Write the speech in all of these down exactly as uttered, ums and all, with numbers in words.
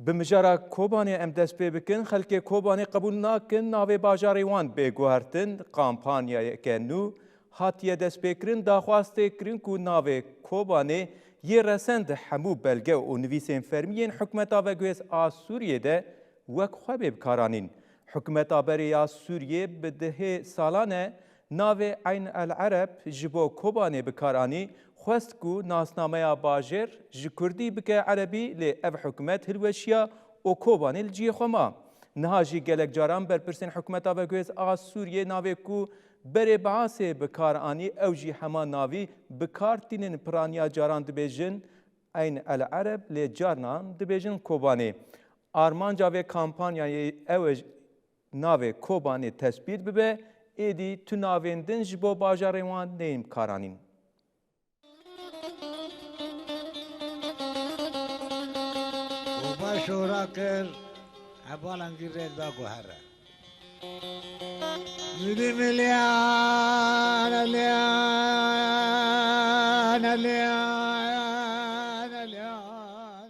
Bi mijara Kobanê em dest pê bikin, xelkê Kobanê qebûl nakin navê bajarê wan bê guhertin. Kampanyayeke nû hatiye destpêkirin, daxwaz tê kirin ku navê Kobanê yê resen di hemû belge û nivîsên fermî yên hikûmeta veguhêz a Sûriyê de wek xwe bê bikaranîn. Hikûmeta berê ya Sûriyê bi dehê salan e navê Eyn el Ereb ji bo Kobanê bi kar anî, xwest ku nasnameya bajêr ji kurdî bike erebî, lê ev hikûmet hilweşiya û Kobanê li cihê xwe ma. Niha jî gelek caran berpirsên hikûmeta veguhêz a Sûriyê navê ku berê Baasê bi kar anî, ew jî hema navî bi kar tînin, piraniya caran dibêjin Eyn el Ereb, lê carinan dibêjin Kobanê. Armanca vê kampanyayê ew e navê Kobanê tespît bibe, êdî tu navên din ji bo bajarên wan neyên bikaranîn. Oba şora kir, hevalan vî rê da guhere. Milî milyan, elyan, elyan, elyan.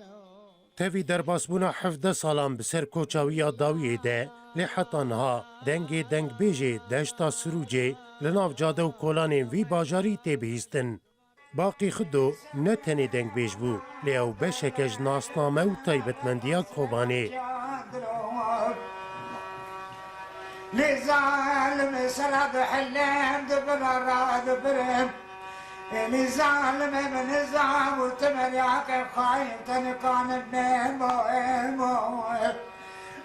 Tevî derbasbûna hevdeh salan bi ser koça wî ya dawiyê de, lê heta niha dengê dengbêjê Deşta Sirûcê li nav cade û kolanên vî bajarî tê bihîstin. Baqî Xido ne tenê dengbêj bû, lê ew beşeke ji nasname û taybetmendiya Kobanê. Lê zalim sera dihilim, dibira radibirim. Êlî zalimê min nizam û timeryakê xayîn tenikanim nêmo êmo.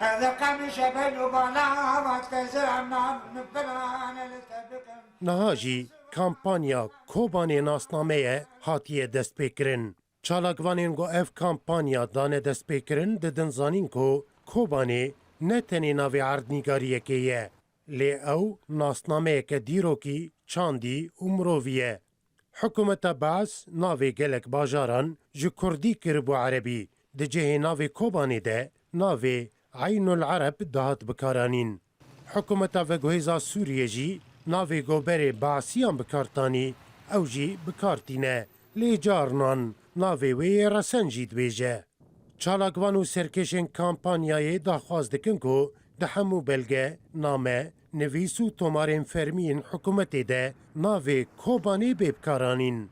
Ez qemişe bel û bala vat ke zira nam min birane li te bikim. Niha jî kampanya Kobanê nasnameye hatiye destpêkirin. Çalakvanên ku ev kampanya dane destpêkirin didin zanîn ku Kobanê ne tenê navê erdnîgariyekê ye, lê ew nasnameyeke dîrokî, çandî û mirovî ye. Hikûmeta Baas navê gelek bajaran ji kurdî kiribû erebî. Di cihê navê Kobanê de navê Eynul Ereb dihat bikaranîn. Hikûmeta veguhêza Sûriyê jî navê goberê Baasiyan bi kar tanî, ew jî bi kar tîne. Lê carinan navê wê yê resen jî dibêje. Çalakvan û serkêşên kampanyayê daxwaz dikin ku di hemû belge, name, nivîs û tomarên fermî yên hikûmetê de navê Kobanê bê bikaranîn.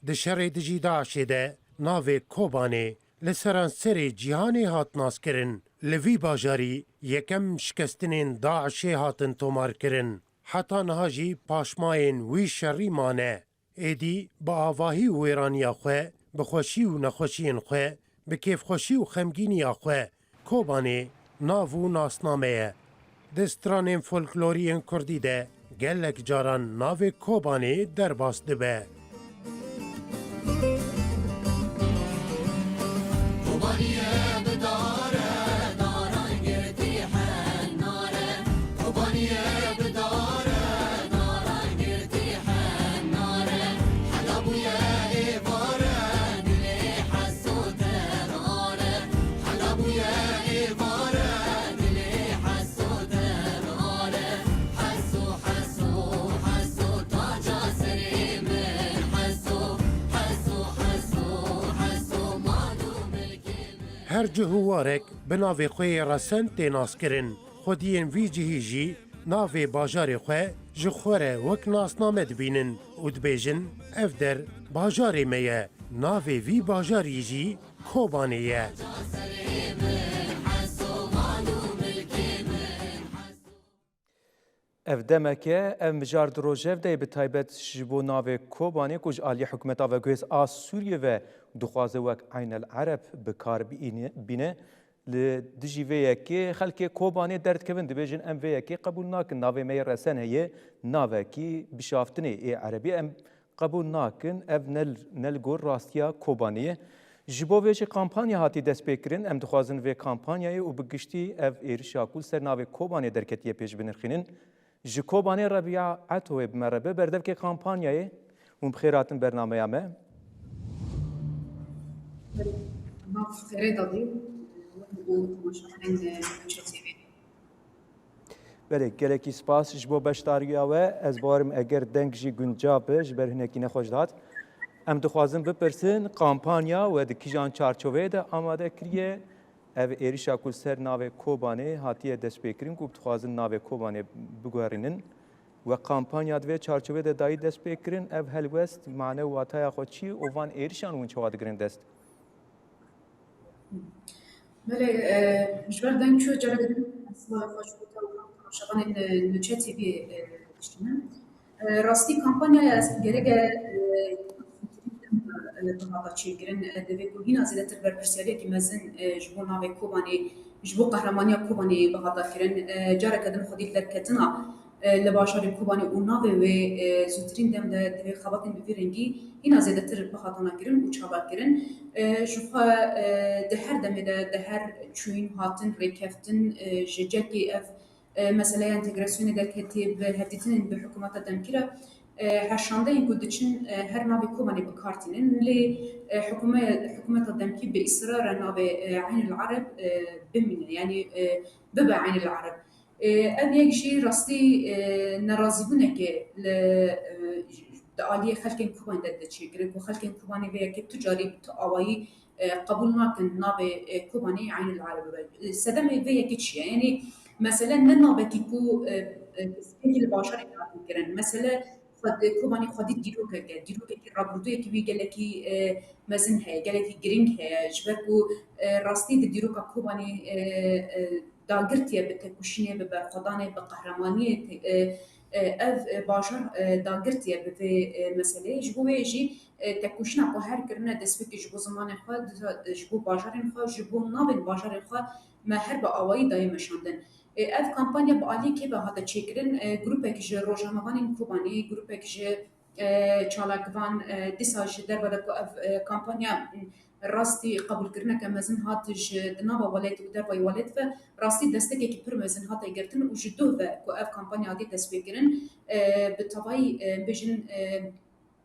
Di şerê dijî DAIŞê de navê Kobanê li seranserê cîhanê hat naskirin. Li vî bajarî yekem şikestinên DAIŞê hatin tomarkirin. Heta niha jî paşmayên wî şerî mane. Êdî bi avahî û wêraniya xwe, bi xweşî û nexweşiyên xwe, bi kêfxweşî û xemgîniya xwe, Kobanê nav û nasname ye. Di stranên folklorî yên kurdî de gelek caran navê Kobanê derbas dibe. Kobaniye bi dare, daran girtî henare. Kobaniye bi dare, daran girtî henare. Hela bûye êvare, dilê heso terare. Hela bûye êvare, dilê heso terare. Heso, heso, heso, taca serê min. Heso, heso, heso, heso, mal û milkê min. Her cih û warek bi navê xwe yê resen tê naskirin. Xwediyên vî cihî jî navê bajarê xwe ji xwe re wek nasname dibînin û dibêjin, ev der bajarê me ye. Navê vî bajarî jî Kobanê ye. Ev demek e, ev mijar di rojevdeyê bi taybet ji bo navê Kobanê ku ji aliyê hikûmeta veguhêz a Sûriyê ve dixwaze wek Eynel Ereb bi kar bîne, bîne, li dijî vê yekê xelkê Kobanê derdikevin, dibêjin, em vê yekê qebûl nakin, navê me yê resen heye, navekî bişaftinê ê erebî, em qebûl nakin, ev ne, ne li gor rastiya Kobanê ye. Ji bo vê jî kampanya hatî destpêkirin. Em dixwazin vê kampanyayê û bi giştî ev êrişa ku li ser navê Kobanê derketiye pêş binirxînin. Ji Kobanê Rebiya Etoyê bi me re be, berdevkê kampanyayê. Hûn bi xêr hatin bernameya me. Xêrê dadî û temaşevanên Newşe T V. Belê, gelekî spas ji bo beşdariya we. Ez bawerim eger deng jî guncav be, ji ber hinekî nexweş dihat. Em dixwazin bipirsin, kampanya we di kîjan çarçoveyê de amade kiriye? Ev êrişa ku li ser navê Kobanê hatiye destpêkirin ku dixwazin navê Kobanê biguherînin, we kampanya di vê çarçovê de dayî destpêkirin, ev helwest mane û wataya xwe çi û van êrişan hûn çawa digirin dest? Belê, e, ji ber deng çû, careke din silav xweş bo te û hemû temaşevanên, e, Nûçe T V, e, dişînin. E, rastî kampanyaya ez gerek e, e, bihata çêkirin, e, divê ku hîna zêdetir berpirsiyariyekî mezin, e, ji bo navê Kobanê, ji bo qehremaniya Kobanê bihata kirin. E, careke din xwedî derketina, e, li bajarê Kobanê û navê wê, e, zûtirîn dem de divê xebatên bi vî rengî hîna zêdetir bihatana kirin û çalak kirin. E, ji xwe, e, di her demê de, di her çûyîn, hatin, rêkeftin, e, ji celkê ev, e, meseleya entegrasyonê derketî bi hevdîtinên bi hikûmeta demkî re, e, heşandeyên ku diçin, e, her navê Kobanê bi kar tînin. Lê, e, hikûme-, hikûmeta demkî bi îsrar e navê, e, Eynil Ereb, e, bimîne, yanî, e, bibe Eynil Ereb. E, ev yek jî rastî, e, nerazîbûnekê li, e, di aliyê xelkên Kobanê de diçe kirin ku xelkên Kobanê vê yekê tu carî bi tu awayî, e, qebûl nakin navê, e, Kobanê Eynil Ereb bibe. E, sedemê vê yekê çi ye? Yanî mesele ne navekî ku, e, e, pirsgirêkî li bajarê hatin kirin. Mesele xwe-, e, Kobanê xwedî dîrokek e. Dîrokekî, rabûrdûyekî wî gelekî, e, mezin heye, gelekî girîng heye. Ji ber ku, e, rastî di dîroka Kobanê, e, e, dagirtiye bi tekoşînê, bi berxwedanê, bi qehremaniyê te-, e, e, ev, e, bajar, e, dagirtiye bi vê, e, meseleyê. Ji bo wê jî, e, tekoşîna ku her kirine destpêkê ji bo zimanê xwe, di-, ji bo bajarên xwe, ji bo navên bajarên xwe me her bi awayî dayê meşandin. E, ev kampanya bi aliyê kê ve hate çêkirin? E, grûpek ji rojnamevanên Kobanê, grûpek ji, e, çalakvan, e, dîsa ji derve de ku ev, e, kampanya, m, rastî qebûlkirineke mezin hat ji di nava welêt û dervayî welêt ve rastî destekekî pir mezin hate girtin û ji doh ve ku ev kampanya hatî destpêkirin, e, bi tevayî, e, bêjin, e,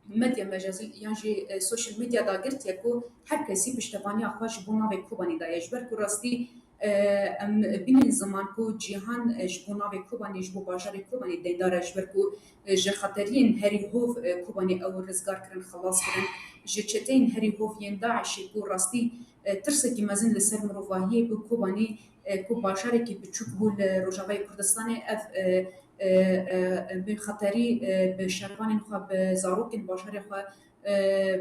medya mecazî yan jî, e, social media dagirtiye ku her kesî piştevaniya xwe ji bo navê Kobanî daye. Ji ber ku rastî, e, em bînin ziman ku cîhan, e, ji bo navê Kobanî, ji bo bajarê Kobanî deyndar e, ji ber ku, e, ji xeteriyên herî hov, e, Kobanî ew rizgar kirin, xelas kirin. Ji çeteyên herî hov yên DAIŞê ku rastî, e, tirsekî mezin li ser mirovahiyê bû, Kobanî, e, ku bajarekî biçûk bû li Rojavayê Kurdistanê, ev, e, e, e, bi xeterî, e, bi şervanên xwe, bi zarokên bajarê xwe, e,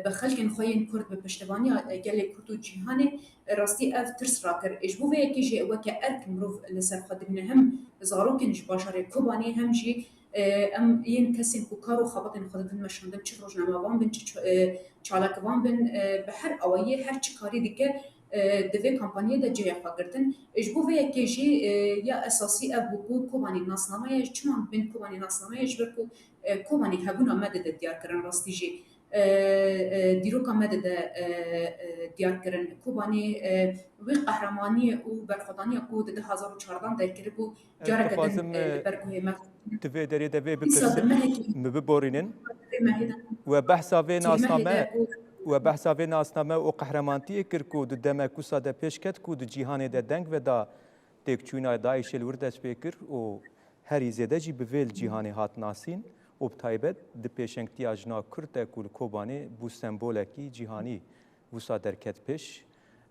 bi xelkên xwe yên Kurd, bi piştevaniya, e, gelê Kurd û cîhanê, e, rastî ev tirs rakir. Ê, ji bo vê yekê jî weke erk mirov li ser xwe dibîne, hem zarokên ji bajarê Kobanê, hem jî, e, em yên kesên ku kar û xebatên xwe didin meşandin, çi rojnamevan bin, çi ço-, e, çalakvan bin, e, bi her awayî her çi karî dike, e, di vê kampanyê de cihê xwe girtin. E, ji bo vê yekê jî, e, ya esasî ev bû ku Kobanî nasname ye. Çima bin Kobanî nasname ye? Ji ber ku, e, Kobanî hebûna me dide diyar kirin rastî jî. E, e, dîroka me dide, e, e, diyar kirin. Kobanî, e, wî qehremaniyê û berxwedaniyê ku di du hazar û çardan derkiribû, careke din, e, li ber guhê me. Di vê derê de vê bipirsim, min biborînin. We behsa vê nasname, we behsa vê nasname û qehremaniyê kir ku di demek wisa de pêş ket ku di cîhanê de deng veda têkçûna DAIŞê li wir dest pê kir û herî zêde jî bi vê li cîhanê hat nasîn û bi taybet di pêşengtiya jina Kurd de ku li Kobanê bû sembolekî cîhanî wisa derket pêş.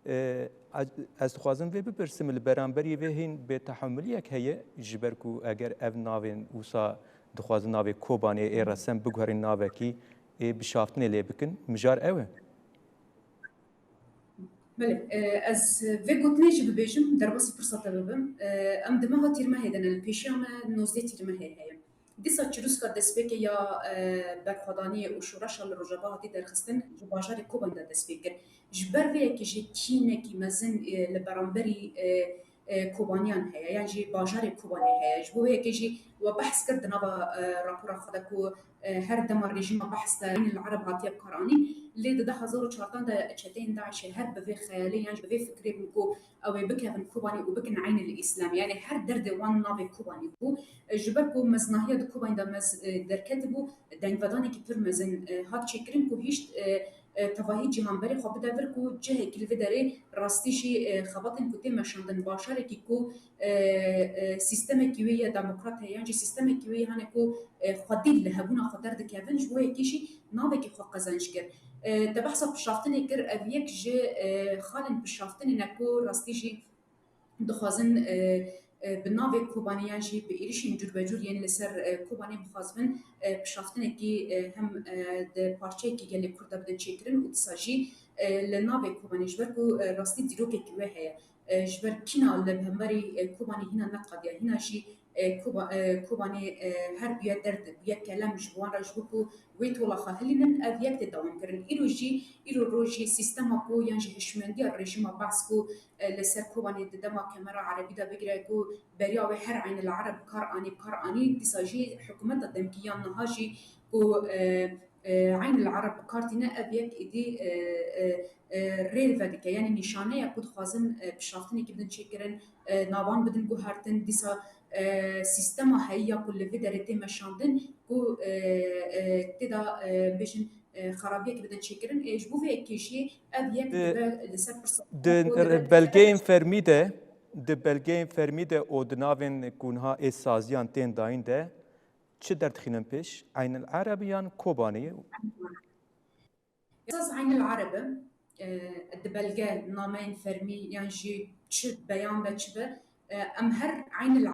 E, ez, ez dixwazim vê bipirsim, li beramberî vê hîn bêtehemiliyek heye, ji ber ku eger ev navên wisa dixwazin navê Kobanê ê resem biguherîn navekî ê bişaftinê lê bikin, mijar ew e? Belê, e, ez vê gotinê jî bibêjim, derbasî pirsa te bibim. E, em di meha Tîrmehê de ne, li pêşiya me nozdeh Tîrmehê heye. Dîsa çirûska destpêkê ya, e, berxwedaniyê û şoreşa li Rojava hatî derxistin, ji bajarê Kobanê de dest pê kir. Ji ber vê yekê jî kînekî mezin, e, li beramberî, e, e, Kobaniyan heye, yan jî bajarê Kobanê heye. Ji bo vê yekê jî we behs kir di nava, e, rapora xwe de ku, e, her dema rejîma Behs de Eynil Ereb hatiye bikaranîn, lê di du hazar û çardan de çeteyên DAIŞê her bi vê xeyalê yan jî bi vê fikrê bûn ku ew ê bikevin Kobanî û bikin Eynil Îslam. Yanî her derdê wan navê Kobanî bû. E, ji ber ku meznahiya di Kobanî de mez-, e, derketibû, dengvedanekî pir mezin, e, hat çêkirin ku hişt, e, e, tevahî cîhan berê xwe bide vir ku cihekî li vê derê rastî jî, e, xebatên ku tê meşandin bajarekî ku, e, e, sîstemekî wê ye demokrat heye yan jî sîstemekî wê ye hane ku, e, xwedî li hebûna xwe derdikevin, ji bo yekê jî navekî xwe qezenc kir. E, te behsa pişaftinê kir, ev yek ji, e, xalên pişaftinê ne ku rastî jî dixwazin, e, e, bi navê Kobanê yan jî bi êrişên cûrbecûr yên li ser, e, Kobanê bixwazibin, e, pişaftinekî, e, hem, e, di parçeyekî gelê Kurd de bidin çêkirin û dîsa jî, e, li navê Kobanê, ji ber ku, e, rastî dîrokekî wê heye. E, ji ber kîna li hemberî, e, Kobanê hîna neqadiya, hîna jî, e, Koba-, e, Kobanê, e, her bûye derd, bûye kelem ji wan re, ji bo ku wê tola xwe hilînin, ev yek tê dewam kirin. Îro jî, îro roj jî sîstema ku yan jî hişmendiya rejîma Baas ku, e, li ser Kobanê di dema Kemera Erebî de bigire ku beriya wê her Eynil Ereb bi kar anî, bi kar anî, dîsa jî hikûmeta demkî yan niha jî ku, e, e, Eynil Ereb bi kar tîne, ev yek êdî, e, e, e, rê vedike. Yanî nîşaneya ku dixwazin, e, pişaftinekî bidin çêkirin, e, navan bidin guhertin, dîsa, e, sîstema heyî ya ku li vê derê tê meşandin ku, e, e, tê de, e, bêjin, e, xerabiyekî bidin çêkirin. E, ji bo vê yekê jî ev yek Di, dibe li ser pirsa di ku dibe belgeyên fermî de, di belgeyên fermî de û di navên ku niha ê saziyan tên dayîn de çi derdixînin pêş? Eynil Ereb yan Kobanê? Esas Eynil Ereb e, e, di belge nameyên fermî yan jî çi beyan be çi be, e, em her Eynil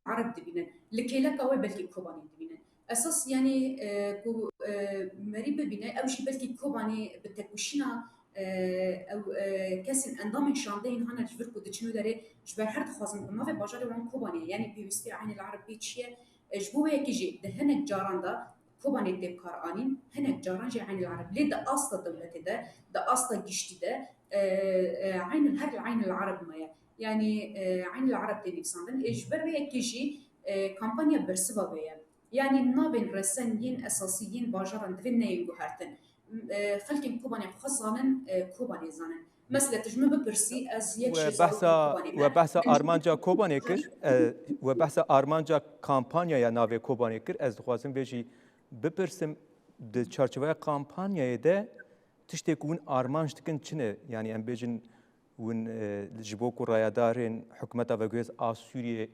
Ereb dibînin. Li kêleka wê belkî Kobanê dibînin. Esas, yanî, e, ku, e, merî bibîne, ew jî belkî Kobanê bi tekoşîna, e, ew, e, kesên endamên şandeyên hene ji vir ku diçin wê derê, ji ber her dixwazin bi navê bajarê wan Kobanê, yanî pêwîstiya Eynil Ereb pê çi ye? E, ji bo vê yekê jî di hinek caran de Kobanê tê bi kar anîn, hinek caran jî Eynil Ereb. Lê di asta dewletê de, di asta giştî de, e, e, Eynil, her li Eynil Ereb maye. Yanî, e, Eynil Ereb tê nivîsandin. E, ji ber vê yekê jî, e, kampanya bersiva vê ye. Yanî navên resen yên esasî yên bajaran divê neyên guhertin. E, xelkên Kobanê xwe zanin, e, Kobanê zanin. Mesela tu ji min bipirsî, ez yek We ji behsa, zarokên Kobanê we me. behsa Min armanca Kobanê kir, e, we behsa armanca kampanyaya navê Kobanê kir. Ez dixwazim vê jî bipirsim, di çarçoveya kampanyayê de tiştê ku hûn armanc dikin çi ne? Yanî em bêjin hûn, e, ji bo ku rayedarên hikûmeta veguhêz a Sûriyê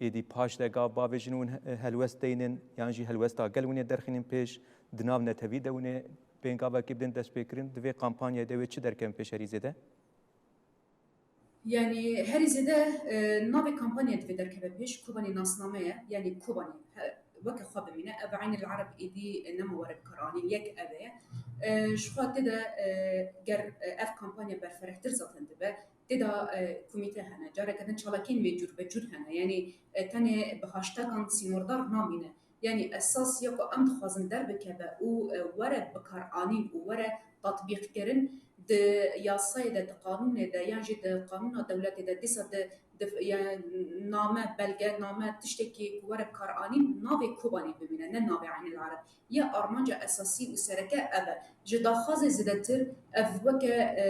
êdî paş de gav bavêjin hûn he-, helwest deynin, yan jî helwesta gel hûn ê derxînin pêş, di nav netewî de hûn ê pêngavekê bidin destpêkirin, di vê kampanyayê de wê çi derkevin pêş herî zêde? Yanî herî zêde, e, navê kampanyayê divê derkeve pêş, Kobanê nasname ye, yanî Kobanê. He, weke xwe bimîne, ev Eynil Ereb êdî, e, nema were bi kar anîn, yek ev e. E, ji xwe tê de, e, ger, e, ev kampanya berferehtir zaten dibe, tê de, e, komîte hene, careke din çalakiyên wê cûr be cûr hene, yanî, e, tenê bi haştekan sînordarî namîne. Yanî esas ya ku em dixwazin derbikeve û, e, were bi kar anîn û were tatbîqkirin di yasayê de, di qanûnê de yan jî di qanûna dewletê de, dîsa di, di, ya name, belge, name, tiştekî ku were bi kar anîn, navê Kobanê bimîne, ne navê Eynil Ereb. Ya armanca esasî û sereke ev e. Ji daxwazê zêdetir ev weke, e,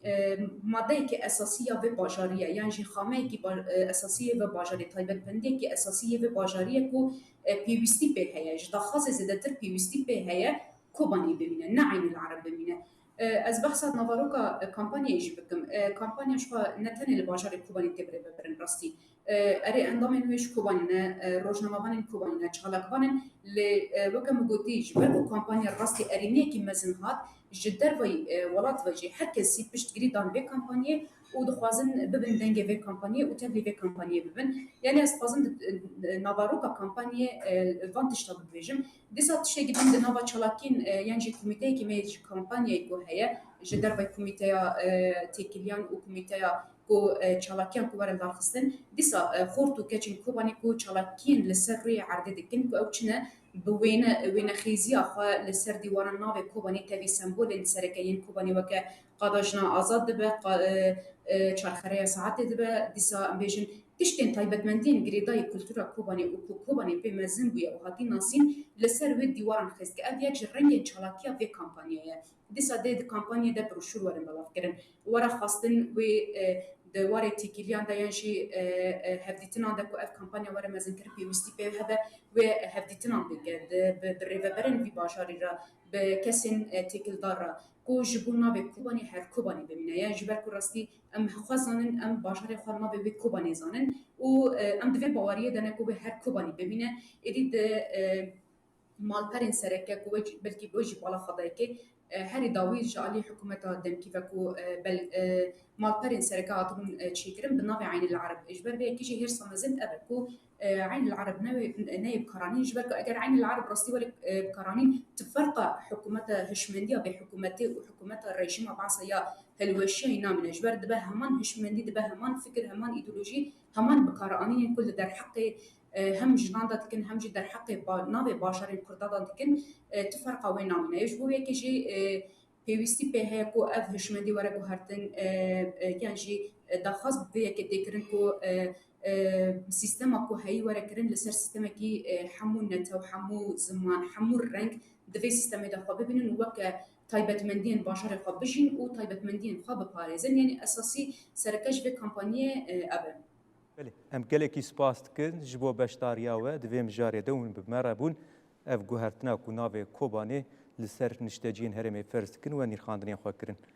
e, madeyeke esasî ya vê bajarî ye, yan jî xameyekî ba-, e, esasî yê vê bajarê, taybetmendiyekî esasî yê vê bajarî ye ku, e, pêwîstî pê heye. Ji daxwazê zêdetir pêwîstî pê heye Kobanê bimîne, ne Eynil Ereb bimîne. E, ez behsa naveroka, e, kampanyayê jî bikim. E, kampanya ji xwe ne tenê li bajarê Kobanê tê birêvebirin rastî. E, erê endamên wê ji Kobanê ne, e, rojnamevanên Kobanê ne, çalakvanên, lê, e, weke min gotî, ji ber ku kampanya rastî erêniyekî mezin hat, ji dervayî, e, welat ve jî her kesî piştgirî dan vê kampanyê û dixwazin bibin dengê vê kampanyê û tevlî vê kampanyê bibin. Yanî ez dixwazim di, e, naveroka kampanyê, e, van tişta bibêjim. Dîsa tiştekî din di nava çalakiyên, e, yan jî komîteyekî me ji kampanyayê ku heye, ji dervayî komîteya, e, têkiliyan û komîteya ku, e, çalakiyan ku were darxistin, dîsa, e, xort û keçên Kobanê ku çalakiyên li ser rûyê erdê dikin ku ew çi ne, bi wêne, wênexêziya xwe li ser dîwaran navê Kobanê tevî sembolên sereke yên Kobanê weke qada jina azad dibe, qa-, e, e, çarxereya saetê dibe, dîsa em bêjin tiştên taybetmendiyên girêdayî kultura Kobanê û ku Kobanê pê mezin bûye û hatî nasîn li ser wê dîwaran xist, ev yek ji rengên çalakiya vê kampanyayê ye. Dîsa dê di kampanyê de broşûr werin belavkirin. Were xwestin wê, e, di warê têkiliyan de yan jî, e, e, hevdîtinan de ku ev kampanya were mezinkirin pêwîstî pê hebe, wê hevdîtinan bike di, bi, bi rêveberên vî bajarî re, bi kesên, e, têkildar re ku ji bo navê Kobanê her Kobanê bimîne. Yan ji ber ku rastî em xwe zanin, em bajarê xwe navê wê Kobanê zanin û, e, em di vê baweriyê de ne ku wê her Kobanê bimîne. Êdî di, e, malperên sereke ku we jî, belkî we jî bala xwe dayikê, E, herî dawî ji alî hikûmeta demkî ve ku, e, bel-, e, malperên sereke hatibûn, e, çêkirin bi navê Eynîl Ereb. Ji ber vê yekê jî hêrsa mezin ev e ku, e, Eynîl Ereb newê, neyê bikaranîn, ji ber ku eger Eynîl Ereb rastî were, e, bikaranîn, ti ferqa hikûmeta hişmendiya bê hikûmetê û hikûmeta rejîma Be'sa ya hilweşiyayî namîne. Ji ber dibe heman hişmendî, dibe heman fikir, heman îdeolojî, heman bikaranînên ku li derheqê, e, hem jinan de dikin, hem jî derheqê ba-, navê bajarên Kurdan de dikin, e, ti ferqa wê namîne. Ji bo vê yekê jî, e, pêwîstî pê heye ku ev hişmendî were guhertin, e, e, yan jî, e, daxwaz bi vê yekê tê kirin ku, e, e, sîstema ku heyî were kirin li ser sîstemekî, e, hemû netew, hemû ziman, hemû reng di vê sîstemê de xwe bibînin û weke taybetmendiyên bajarê xwe bijîn û taybetmendiyên xwe biparêzin. Yanî esasî sereke ji vê kampanyê, e, ev e. Belê, em gelekî spas dikin ji bo beşdariya we di vê mijarê de hûn bi me re bûn. Ev guhertina ku navê Kobanê li ser nişteciyên herêmê ferz dikin we nirxandinên xwe kirin.